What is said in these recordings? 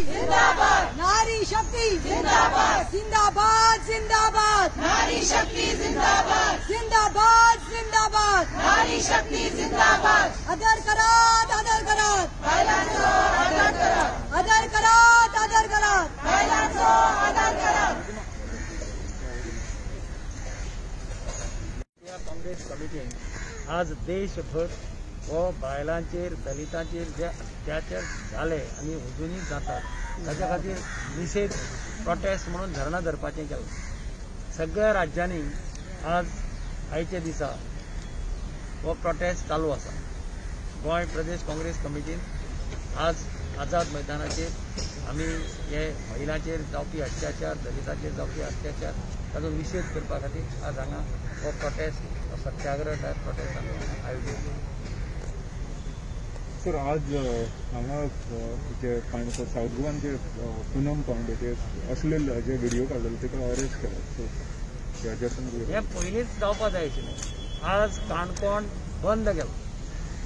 जिंदाबाद, नारी शक्ति जिंदाबाद, जिंदाबाद जिंदाबाद, नारी शक्ति जिंदाबाद, जिंदाबाद जिंदाबाद, नारी शक्ति जिंदाबाद। आदर करात, आदर करात, बायलांचो आदर करात, आदर करात, आदर करात, बायलांचो आदर करात। काँग्रेस कमिटीन आज देशभर हो बायलांचेर दलितांचेर जे अत्याचार जाले आनी अजुनूय जातात ताच्या खातीर निशेध प्रोटेस्ट म्हणून धरणां धरपाचें केलां। सगळ्या राज्यांनी आज आयच्या दिसा हो प्रोटेस्ट चालू आसा। गोंय प्रदेश काँग्रेस कमिटीन आज आझाद मैदानाचेर आमी हे महिलांचेर जावपी अत्याचार, दलितांचेर जावपी अत्याचार ताचो निशेध करपा खातीर आज हांगा हो प्रोटेस्ट, सत्याग्रह टायप प्रोटेस्ट आमी आयोजीत केला। सर, आज हांगा जे सावथ गोवान जे पूनम पांडे जे असले जे व्हिडिओ काडलेले ताका अरेस्ट केला, सो हे पयलींच जावपा जाय आशिल्लें। आज काणकोण बंद केलो,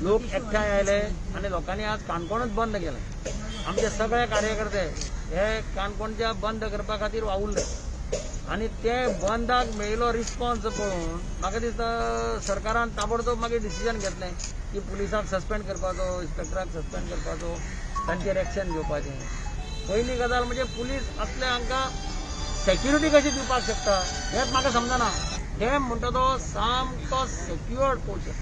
लोक एकठांय आयले आनी लोकांनी आज काणकोणूच बंद केलें। आमचे सगळे कार्यकर्ते हे काणकोणच्या बंद करपा खातीर वावुरले आनी ते बंदाक मेळिल्लो रिस्पॉन्स पळोवन म्हाका दिसता सरकारान ताबडतोब मागीर डिसिजन घेतलें की पुलिसांक सस्पेंड करपाचो, इन्स्पेक्टराक सस्पेंड करपाचो, तांचेर एक्शन घेवपाचें। पयली गजाल म्हणजे पुलीस असले हांकां सेक्युरिटी कशी दिवपाक शकता हेंच म्हाका समजना। डॅम म्हणटा तो सामको सेक्युअर्ड पोर्शन,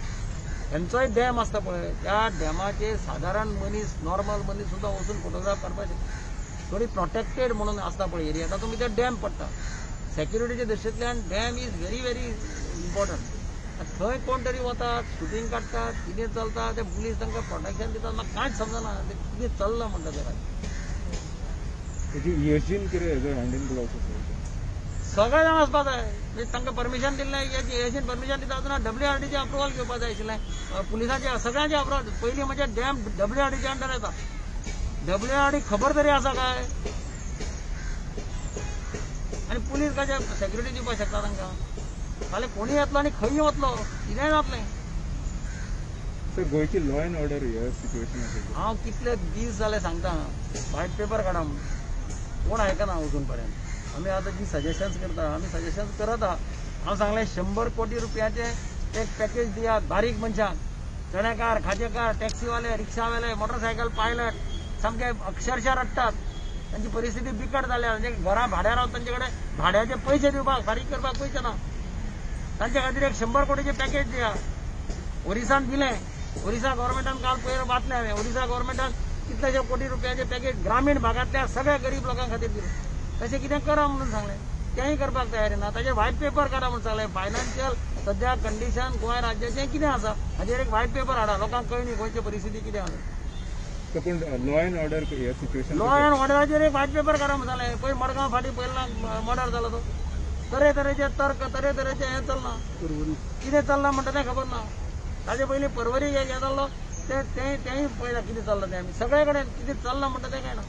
हेंचोय डॅम आसता पळय, त्या डॅमाचेर सादारण मनीस, नॉर्मल मनीस सुद्दां वचून फोटोग्राफ काडपाक शकता। थोडी प्रोटेक्टेड म्हणून आसता पळय एरिया, तातूंत भितर डॅम पडटा। सेक्युरिटीच्या दृश्टींतल्यान dam is very very important. थंय कोण तरी वतात, शुटींग काडटात, कितें चलता ते पुलीस तांकां प्रोटेक्शन दितात, म्हाका कांयच समजना तें कितें चल्लां म्हणटा तें। सगळे जाण वचपा जाय, तांकां परमिशन दिल्लें, ईएसजीन परमिशन दिता आसतना डब्ल्यूआरडीचें अप्रुवल घेवपा जाय आशिल्लें, पुलिसांचें सगळ्यांचें अप्रुवल। पयलीं म्हणजे डॅम डब्ल्यूआरडीच्या अंडर येता, डब्ल्यूआरडी खबर तरी आसा काय? आनी पुलीस कशें सेक्युरिटी दिवपाक शकता तांकां? फाल्यां कोणूय येतलो आनी खंयूय वतलो, कितेंय जातलें। गोंयची लॉ एंड ऑर्डर ह्या सिच्युएशन हांव कितले दीस जाले सांगता, व्हायट पेपर काडा म्हणून, कोण आयकना अजून पर्यंत। आमी आतां जी सजेशन्स करता, आमी सजेशन्स करत आहा। हांव सांगलें 100 कोटी रुपयाचें एक पॅकेज दियात बारीक मनशांक, चणेकार, खाजेकार, टॅक्सीवाले, रिक्षावाले, मोटरसायकल पायलट सामके अक्षरशः रडटात, तांची परिस्थिती बिकट जाल्या। म्हणजे घरां भाड्यार रावता तांचे कडेन भाड्याचे पयशे दिवपाक, फारीक करपाक पयशे ना, तांचे खातीर एक 100 कोटीचें पॅकेज दिया। ओरिसान दिलें, ओरिसा गव्हर्मेंटान काल पयर वाचलें हांवें, ओरिसा गव्हर्मेंटान कितलेशे कोटी रुपयाचें पॅकेज ग्रामीण भागांतल्या सगळ्या गरीब लोकां खातीर दिलें। तशें कितें करा म्हणून सांगलें, तेंय करपाक तयारी ना। ताचेर व्हायट पेपर काडा म्हणून सांगलें। फायनान्शियल सद्या कंडिशन गोंय राज्याचें कितें आसा हाचेर एक व्हायट पेपर हाडा, लोकांक कळनी गोंयची परिस्थिती कितें आसा। पूण लॉ एंड ऑर्डर ह्या सिच्युएशन, लॉ एंड ऑर्डराचेर एक व्हायट पेपर काडा म्हणून सांगलें। पयर मडगांव फाटीं पयला मर्डर जालो तो, तरेतरेचे तर्क, तरेतरेचे हें चल्लां, कितें चल्लां म्हणटा तें खबर ना। ताजे पयलीं परवरी हें जाल्लो तें तेंय पळयलां कितें चल्लां तें, आमी सगळे कडेन कितें चल्लां म्हणटा तें कळना।